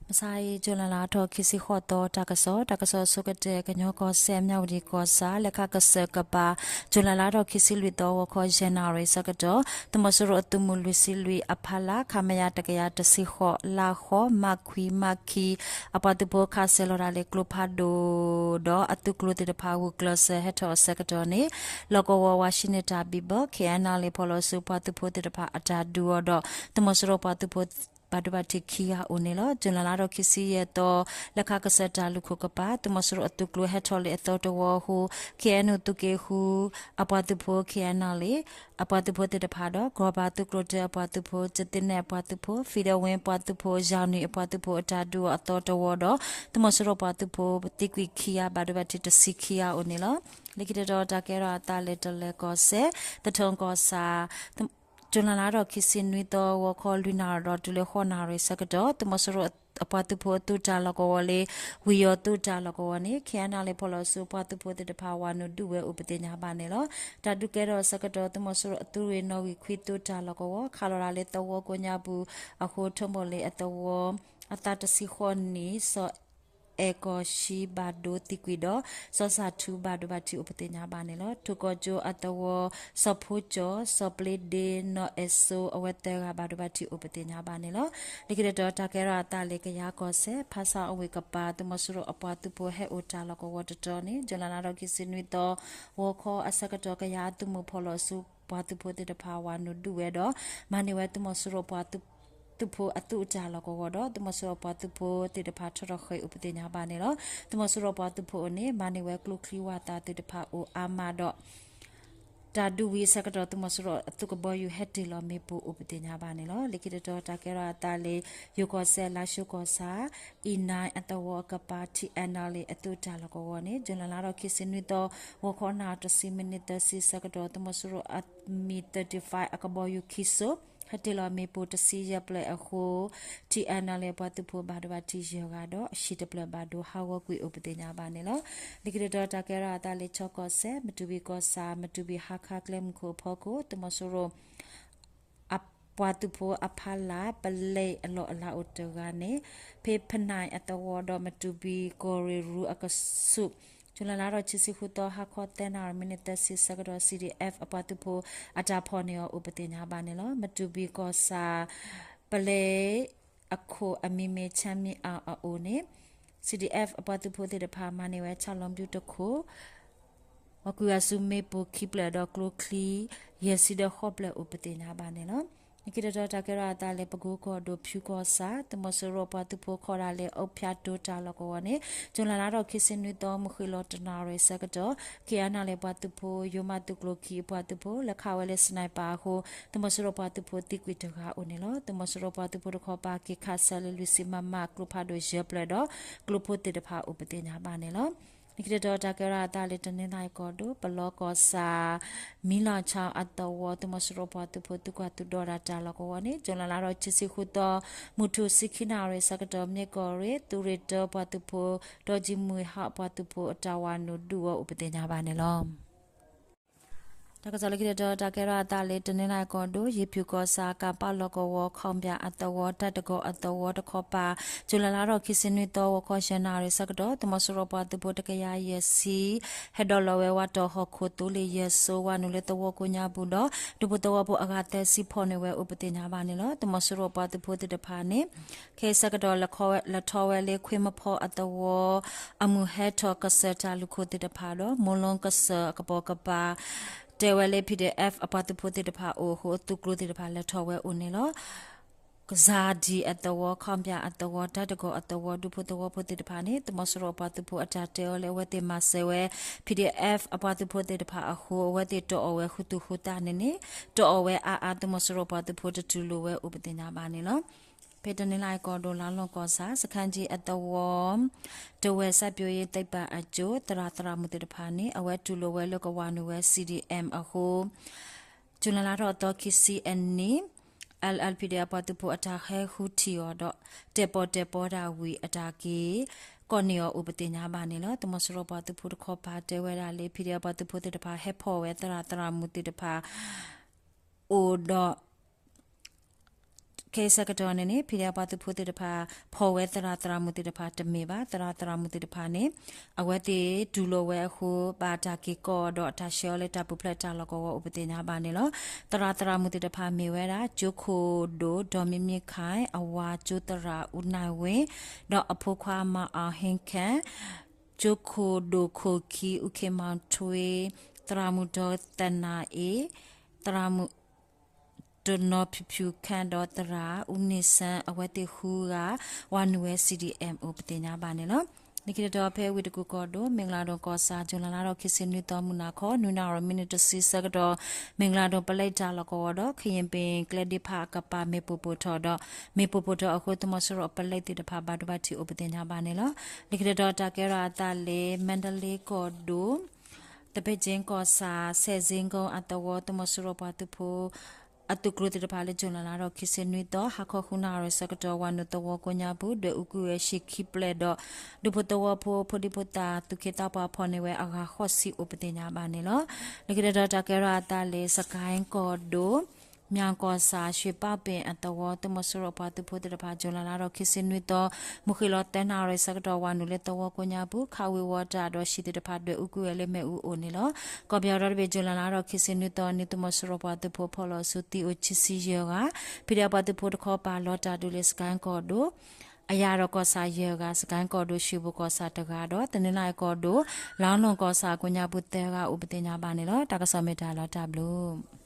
မဆါအံၤ ကၠူၤလဲလါထီၣ်ခံဆံဃိးသီ တၢ်ကစီၣ်, တၢ်ကစီၣ်အဆိကတၢၢ် ကညီကီၢ်စဲၣ် မၠၣ်ဝတံၣ်ကီၢ်ဆၣ် လၢခါကစၢၢ်ကပၤ ကၠူၤလဲလါထီၣ်ခံဆံလွံၢ်သီ ဂီၤခီယဲၢ်နၣ်ရံၣ်ဆၢကတီၢ် သုးမီၤစိရိၤအသုးမုၢ်လွံၢ်ဆံလွံၢ်အဖီလာ် ခမရ တကယၤတဆံဃိး လါဃီ မးခွံ မးခံ အပှၤသုးဖိခးစဲၤလီၤတၢ်လၢကျိဖးဒိၣ် ဒီးအသုးကျိသ့ၣ်တဖၣ်ဂုာ်ကျဲးစၢးဟဲထီၣ်အဆၢကတီၢ်န့ၣ် လီၢ်ကဝီၤဝါၡံနတၢ်ဘံၣ်ဘၢ ခ့ၣ်အဲၣ်နၣ်လ့ၣ် ဖီၣ်လီၤဆူပှၤသုးဖိသ့ၣ်တဖၣ်အတၢ်ဒုးအီၤဒီး သုးမီၤစိရိၤပှၤသုးဖိ ဘၣ်ဒိဘၣ်ထံးခံဂၤအိၣ်န့ၣ်လီၤ. ကၠူၤလဲလါထီၣ်ခံဆံယဲၢ်သီ လၢခါကစၢၢ်တၢ်လူၢ်ခိၣ်ကပၤ သုးမီၤစိရိၤအသုးကျိဟဲထီၣ်လၢအသီတဝီအဃိ ခ့ၣ်အဲၣ်နူၣ်သုးက့ဃု အပှၤသုးဖိ ခ့ၣ်အဲၣ်နၣ်လ့ၣ် အပှၤသုးဖိသ့ၣ်တဖၣ်ဒီး ကီၢ်ပၤသုးကျိၤတၢအပှၤသုးဖိ ကသ့နဲၣ်အပှၤသုးဖိ ဖံးဒဝ့အပှၤသုးဖိ ယၢ်နံၣ်အပှၤသုးဖိအတၢ်ဒုးအီၤအသီတဝီဒီး သုးမီၤစိရိၤပှၤသုးဖိသံကွံာ်ခံဂၤ ဘၣ်ဒိဘၣ်ထံးတဆံခံဂၤအိၣ်န့ၣ်လီၤ. လၢခံတတီၤတၢ်ကဲထီၣ်အသးလၢတလၢၤကီၢ်စဲၣ် သထၢၣ်ကီၢ်ဆၣ် ကၠူၤလဲလါထီၣ်ခံဆံနွံသီ ဂီၤခီလွံၢ်နၣ်ရံၣ်ဒီးတုၤလၢဃိးနၣ်ရံၣ်ဆၢကတီၢ် သုးမီၤစိရိၤအပှၤသုးဖိအသုးတၢ်လီၢ်ကဝီၤလၢ ဝံၤယီၤသုးတၢ်လီၢ်ကဝီၤန့ၣ် ခ့ၣ်အဲၣ်နၣ်လ့ၣ်ဖီၣ်လီၤဆူပှၤသုးဖိသ့ၣ်တဖၣ်ဝၤနုာ်ဒုးဝဲအိၣ်ပသ့ၣ်ညါဘၣ်န့ၣ်လီၤ. တၢ်ဒုးကဲထီၣ်အဆၢကတီၢ် သုးမီၤစိရိၤအသုးရ့ၣ်နီၣ်ဂံၢ်ခွံသုးတၢ်လီၢ်ကဝီၤ ခးလီၤတၢ်လၢသဝီကိးညါပူၤအဃိ ထၢမိၢ်လ့ၤအသဝီ အသးတဆံဃိးနံၣ် စီၤအဲၣ်ကီၢ်ဆံဘၣ်ဒိသံကွံာ်ဒီး စီၤစၣ်ထူဘၣ်ဒိဘၣ်ထံးအိၣ်ပသ့ၣ်ညါဘၣ်န့ၣ်လီၤ. ထူၣ်ကီၢ်ကၠိအသဝီ စီၤဖိကၠီၣ် စီၤပျ့ဒ့ နီၢ်အဲၣ်စိ အဝဲသၢဂၤဘၣ်ဒိဘၣ်ထံးအိၣ်ပသ့ၣ်ညါဘၣ်န့ၣ်လီၤ. လၢခံတတီၤတၢ်ကဲထီၣ်အသးလၢကယၤကီၢ်စဲၣ် ဖါဆၣ်အဝ့ၢ်ကပၤ သုးမီၤစိရိၤအပှၤသုးဖိဟဲအိၣ်တၢ်လီၢ်ကဝီၤတတီၤန့ၣ် ကၠူၤလဲလါထီၣ်ခံဆံနွံသီ ဂီၤခီအဆၢကတီၢ် ကယၤအသုးမုၢ်ဖီၣ်လီၤဆူ ပှၤသုးဖိသ့ၣ်တဖၣ်ဝၤနုာ်ဒုးဝဲဒီး မၤန့ၢ်ဝဲသုးမီၤစိရိၤပှၤသုးဖိအသုးအတၢ်လီၢ်ကဝီၤဒီး သုးမီၤစိရိၤပှၤသုးဖိသ့ၣ်တဖၣ်ထီထီၣ်ဃ့ၢ်အိၣ်ပသ့ၣ်ညါဘၣ်န့ၣ်လီၤ. သုးမီၤစိရိၤပှၤသုးဖိအအိၣ်န့ၣ် မၤန့ၢ်ဝဲကျိချံဝၣ်သၣ်သ့ၣ်တဖၣ်အိၣ်အါမးဒီး တၢ်ဒုးဝံၤအဆၢကတီၢ် သုးမီၤစိရိၤအသုးကဘီယူၤဟဲတ့ၢ်လီၤမ့ၣ်ပိၢ်အိၣ်ပသ့ၣ်ညါဘၣ်န့ၣ်လီၤ. လၢခံတတီၤတၢ်ကဲထီၣ်အသးလၢ ယိၤကီၢ်စဲၣ် လါၡိကီၢ်ဆၣ် အံၣ်နါအသဝီအကပၤ ထံၣ်အဲၣ်နၣ်လ့ၣ်အသုးတၢ်လီၢ်ကဝီၤန့ၣ် ကၠူၤလဲလါထီၣ်ခံဆံနွံသီ ဂီၤခီနၣ်ရံၣ်တဆံမံးနံးသၢဆံဆၢကတီၢ် သုးမီၤစိရိၤအမံၣ် thirty-five အကဘီယူၤခံစိ ဟဲတ့ၢ်လီၤမ့ၣ်ပိၢ်တဆံယဲၢ်ဖျၢၣ်အဃိ ထံၣ်အဲၣ်နၣ်လ့ၣ်အပှၤသုးဖိဘၣ်ဒိဘၣ်ထံးယဲၢ်ဂၤဒီး အဟံၣ်တဖျၢၣ်ဘၣ်ဒိဟးဂီၤကွံာ်အိၣ်ပသ့ၣ်ညါဘၣ်န့ၣ်လီၤ. လၢခံတတီၤတၢ်ကဲထီၣ်အသးလၢခၠီကီၢ်စဲၣ် မတူၢ်ဘံၣ်ကီၢ်ဆၣ် မတူၢ်ဘံၣ်ဟါခါကျဲမုၢ်ခိၣ်အဖီခိၣ် သုးမီၤစိရိၤ အပှၤသုးဖိအဖီလာ် ပလဲအလီၢ်အလၤအိၣ်တဂၤန့ၣ် ဖဲဖနၢ်အသဝီဒီး မတူၢ်ဘံၣ်ကီၢ်ရ့ၣ်ရူအကဆူး ကၠူၤလဲလါထီၣ်ခံဆံဃုသီ ဟါခီသၢနၣ်ရံၣ်မံးနံးသၢဆံဆၢကတီၢ် CDF အပှၤသုးဖိအတၢ်ဖီၣ်န့ၢ်အီၤအိၣ်ပသ့ၣ်ညါဘၣ်န့ၣ်လီၤ. မတူၢ်ဘံၣ်ကီၢ်ဆၣ် ပလဲ အခိၣ်အမံၤမ့ၢ် ချမ်းမြေ့အောင် အအိၣ်န့ၣ် CDF အပှၤသုးဖိသ့ၣ်တဖၣ် မၤန့ၢ်ဝဲဆၣ်လီၤဘျုးတခိၣ် ဝၤကွံာ်ဝဲဆူမ့ၣ်ပိၢ်ခံဖျၢၣ်ဒီးကျိချံ ယဲၢ်ဆံဒီးဃိးဖျၢၣ်အိၣ်ပသ့ၣ်ညါဘၣ်န့ၣ်လီၤ. လၢခံတတီၤတၢ်ကဲထီၣ်အသးလၢပကိကီၢ်ဒိၣ်ဖၠူကီၢ်ဆၣ် သုးမီၤစိရိၤအပှၤသုးဖိခီၣ်ဒၣ်လၢအူဖၠးတိတၢ်လီၢ်ကဝီၤန့ၣ် ကၠူၤလဲလါထီၣ်ခံဆံနွံသီ မုၢ်ဃ့ၢ်လီၤတနၣ်ရံၣ်ဆၢကတီၢ် ခ့ၣ်အဲၣ်နၣ်လ့ၣ်ပှၤသုးဖိ ယိၤမးသုးကျိၤခံအပှၤသုးဖိ လဲၤခးဝဲလၢ sniper အဃိ သုးမီၤစိရိၤပှၤသုးဖိသံကွံာ်တဂၤအိၣ်န့ၣ်လီၤ. သုးမီၤစိရိၤပှၤသုးဖိတခီပၤ က့ၤခးစၢၤလၢလွံၢ်ဆံ မမ ကျိဖးဒိၣ်ယဲၢ်ဖျၢၣ်ဒီး ကျိဖိသ့ၣ်တဖၣ်အိၣ်ပသ့ၣ်ညါဘၣ်န့ၣ်လီၤ. လၢခံတတီၤတၢ်ကဲထီၣ်အသးလၢတနီသရံၣ်ကီၢ်ဒိၣ် ပလီကီၢ်ဆၣ် မံလီၤဆါအသဝီ သုးမီၤစိရိၤပှၤသုးဖိသုးကွၢ်သုးဒီတၢ်လီၢ်ကဝီၤန့ၣ် ကၠူၤလဲလါထီၣ်ခံဆံဃုသီ မုၢ်ထူၣ်ဆံခံနၣ်ရံၣ်ဆၢကတီၢ် မ့ၢ်ကီၢ်ရ့ၣ် သုးရ့ၣ်တၢပှၤသုးဖိ ဒီကၠံမုၢ်ဟးပှၤသုးဖိအတၢ်ဝၤနုာ်ဒုးဝဲအိၣ်ပသ့ၣ်ညါဘၣ်န့ၣ်လီၤ. တၢ်ကစီၣ်လၢခံတတီၤ တၢ်ကဲထီၣ်အသးလၢတနီသရံၣ်ကီၢ်ဒိၣ် ယ့ၣ်ဖၠူၣ်ကီၢ်ဆၣ် ကၣ်ပၣ်လီၢ်ကဝီၤ ခီပၠၣ်အသဝီ တၢ်တကီၤအသဝီတခီပၤ ကၠူၤလဲလါထီၣ်ခံဆံနွံသီ ဂီၤခီယဲၢ်နၣ်ရံၣ်ဆၢကတီၢ် သုးမီၤစိရိၤပှၤသုးဖိတကယၤယဲၢ်ဆံ ဟဲဒိးလီၤဝဲဝးတီၤဟီၣ်ခိၣ်သိလ့ၣ်ယဲၢ်စိ ဝၤနုာ်လၢသဝီကိးညါပူၤဒီး ဒူဖိသဝီဖိအဂၤသၢဆံဖီၣ်န့ၢ်ဝဲအိၣ်ပသ့ၣ်ညါဘၣ်န့ၣ်လီၤ. သုးမီၤစိရိၤပှၤသုးဖိသ့ၣ်တဖၣ်န့ၣ် ခဲအံၤဆၢကတီၢ် လဲၤထီၣ်ဝဲလၢခွ့မဖီအသဝီ အမုၢ်ဟဲထီၣ်ကစၢၢ်တၢ်လူၢ်ခိၣ်သ့ၣ်တဖၣ်ဒီး မိၢ်လီကစၢၢ်အကပိာ်ကပၤ တဲဝဲလၢ PDF အပှၤသုးဖိသ့ၣ်တဖၣ်အိၣ်အဃိ အသုးကျိၤသ့ၣ်တဖၣ်လဲၤထီၣ်ဝဲအိၣ်န့ၣ်လီၤ. ကစၢ်ဒံၣ်အသဝီ ခီပၠၣ်အသဝီ တၢ်တကီၤအသဝီ ဒူဖိသဝီဖိသ့ၣ်တဖၣ်န့ၣ် သုးမီၤစိရိၤအပှၤသုးဖိအတၢ်တဲအီၤလၢအဝဲသ့ၣ်မၤစၢၤဝဲ PDF အပှၤသုးဖိသ့ၣ်တဖၣ်အဃိ အဝဲသ့ၣ်တီၢ်အီၣ်ဝဲဃုသူၣ်ဃုသးန့ၣ်န့ၣ် တီၢ်အီၣ်ဝဲအါအါ သုးမီၤစိရိၤပှၤသုးဖိတတူၢ်လိာ်ဝဲအိၣ်ပသ့ၣ်ညါဘၣ်န့ၣ်လီၤ. ဖဲတနီသရံၣ်ကီၢ်ဒိၣ် လါလီၢ်ကီၢ်ဆၣ် စခန်းကြီးအသဝီ တဝဲၢ်စၢ်ပၠိယ့သ့ၣ်ပာ်အကၠိ သရၣ်သရၣ်မုၣ်သ့ၣ်တဖၣ်န့ၣ် အဝဲတူၢ်လိာ်ဝဲလၢကဝၤနုာ်ဝဲ CDM အဃိ ကၠူၤလဲလါထီၣ်အသီခံဆံအနံၤ LLPD အပှၤသုးဖိအတၢ်ဟဲဃုထံၣ်အီၤဒီး တဲာ်ပီၣ်တဲာ်ပီတၢ်ဝံၤအတၢ်က့ၤ ကိးန့ၢ်အီၤအိၣ်ပသ့ၣ်ညါဘၣ်န့ၣ်လီၤ. သုးမီၤစိရိၤပှၤသုးဖိတခီပၤတဲဝဲဒၣ်လၢ PDF အပှၤသုးဖိသ့ၣ်တဖၣ် ဟဲဖီၣ်ဝဲသရၣ်သရၣ်မုၣ်သ့ၣ်တဖၣ် အိၣ်ဒီး ခဲအံၤဆၢကတီၢ်န့ၣ်န့ၣ် ဖံဒဲးပှၤသုးဖိသ့ၣ်တဖၣ် ဖီၣ်ဝဲသရၣ်သရၣ်မုၣ်သ့ၣ်တဖၣ်တမ့ၢ်ဘၣ်. သရၣ်သရၣ်မုၣ်သ့ၣ်တဖၣ်န့ၣ် အဝဲသ့ၣ်တူၢ်လိာ်ဝဲအဃိ ဘၣ်တၢ်က့ၤကိးဒီးတၢ်ဆှၢအီၤလၢတၢ်ပူၤဖျဲးတၢ်လီၢ်ကဝီၤအိၣ်ပသ့ၣ်ညါဘၣ်န့ၣ်လီၤ. သရၣ်သရၣ်မုၣ်သ့ၣ်တဖၣ်မ့ၢ်ဝဲဒၣ် ကၠိခိၣ်ဒိၣ် ဒီမံမံခၢၣ် အဝၤကၠိသရၣ် ဦးနိုင်ဝင်း ဒီးအဖိခွါ မၤအီၣ်ဟ့ခၢၣ် ကၠိခိၣ်ဒိၣ်ခိၣ်ခံ ဦးခင်မောင်ထွေး သရၣ်မုၣ်ဒီးသနၢ်အ့ သရၣ်မုၣ် တနီၤဖၠူၣ်ဖၠူၣ်ခၢၣ် ဒီးသရၣ် ဦးနေဆန်း အဝဲသ့ၣ်ဃုဂၤ ဝၤနုာ်ဝဲ စီၣ်ဒံၣ်အဲၣ် အိၣ်ပသ့ၣ်ညါဘၣ်န့ၣ်လီၤ. လၢခံတတီၤဖဲဝ့ၢ်တကူၣ်ကီၢ်ဒိၣ် မ့ၢ်ကလၤဒိၣ်ကီၢ်ဆၣ် ကၠူၤလဲလါထီၣ်ခံဆံနွံသီ မုၢ်နၤခီ နွံနၣ်ရံၣ်မံးနံးတဆံဆၢကတီၢ် မ့ၢ်ကလၤဒိၣ်ပလဲတၢ်လီၢ်ကဝီၤဒီး ခယ့ၣ်ပ့ၣ်ကျဲဒ့ဖးအကပၤ မ့ၣ်ပိၢ်ပိၢ်ထီၣ်ဒီး မ့ၣ်ပိၢ်ပိၢ်ထီၣ်အဃိ သုးမီၤစိရိၤအပလဲသ့ၣ်တဖၣ် ဘၣ်ဒိဘၣ်ထံးအိၣ်ပသ့ၣ်ညါဘၣ်န့ၣ်လီၤ. လၢခံတတီၤတၢ်ကဲထီၣ်အသးလၢ မါဒလ့ကီၢ်ဒိၣ် သပဲကၠ့ကီၢ်ဆၣ် ဆဲးစ့ကိအသဝီ သုးမီၤစိရိၤပှၤသုးဖိ အသုးကျိၤသ့ၣ်တဖၣ်လၢ ကၠူၤလဲလါထီၣ်ခံဆံနွံသီ ဟါခီဃုနၣ်ရံၣ်ဆၢကတီၢ် ဝၤနုာ်သဝီကိးညါပူၤ ဒွဲၣ်အူကွံာ်ဝဲဟံၣ်ခံဖျၢၣ်ဒီး ဒူဖိသဝီဖိ ဖိဒံဖိသၣ် သူၣ်က့သးပှၢ်ဖီၣ်န့ၢ်ဝဲအဂၤဃိးဆံအိၣ်ပသ့ၣ်ညါဘၣ်န့ၣ်လီၤ. လၢခံတတီၤတၢ်ကဲထီၣ်အသးလၢ စကဲကီၢ်ဒိၣ် မၠၣ်ကီၢ်ဆၣ် ရွှေပေါင်ပင်အသဝီ သုးမီၤစိရိၤပှၤသုးဖိသ့ၣ်တဖၣ် ကၠူၤလဲလါထီၣ်ခံဆံနွံသီ မုၢ်ဃ့ၢ်လီၤသၢနၣ်ရံၣ်ဆၢကတီၢ် ဝၤနုာ်လၢသဝီကိးညါပူၤ ခးဝ့ၤဝီၤတၢ်ဒီးဟံၣ်သ့ၣ်တဖၣ်ဒွဲၣ်အူကွံာ်ဝဲလၢမ့ၣ်အူအိၣ်န့ၣ်လီၤ. ကီၢ်ပယီၤဒီတဘ့ၣ် ကၠူၤလဲလါထီၣ်ခံဆံနွံသီနံၤ သုးမီၤစိရိၤပှၤသုးဖိဖီၣ်လီၤဆူသံအိၣ်ခံဆံယဲၢ်ဂၤ, ဖံဒဲးပှၤသုးဖိတခီပၤလီၤတၢ်ဒုးလၢ စကဲကီၢ်ဒိၣ် အယၤဒီးကီၢ်ဆၣ်ယဲၢ်ဂၤ, စကဲကီၢ်ဒိၣ် ရွှေဘိုကီၢ်ဆၣ်တဂၤဒီး တနီသရံၣ်ကီၢ်ဒိၣ် လါလီၢ်ကီၢ်ဆၣ်ကိးညါပူၤသၢဂၤ အိၣ်ပသ့ၣ်ညါဘၣ်န့ၣ်လီၤ. တၢ်ကစီၣ်မ့ၢ်တၢ်လီၤတၢ်ဘျုး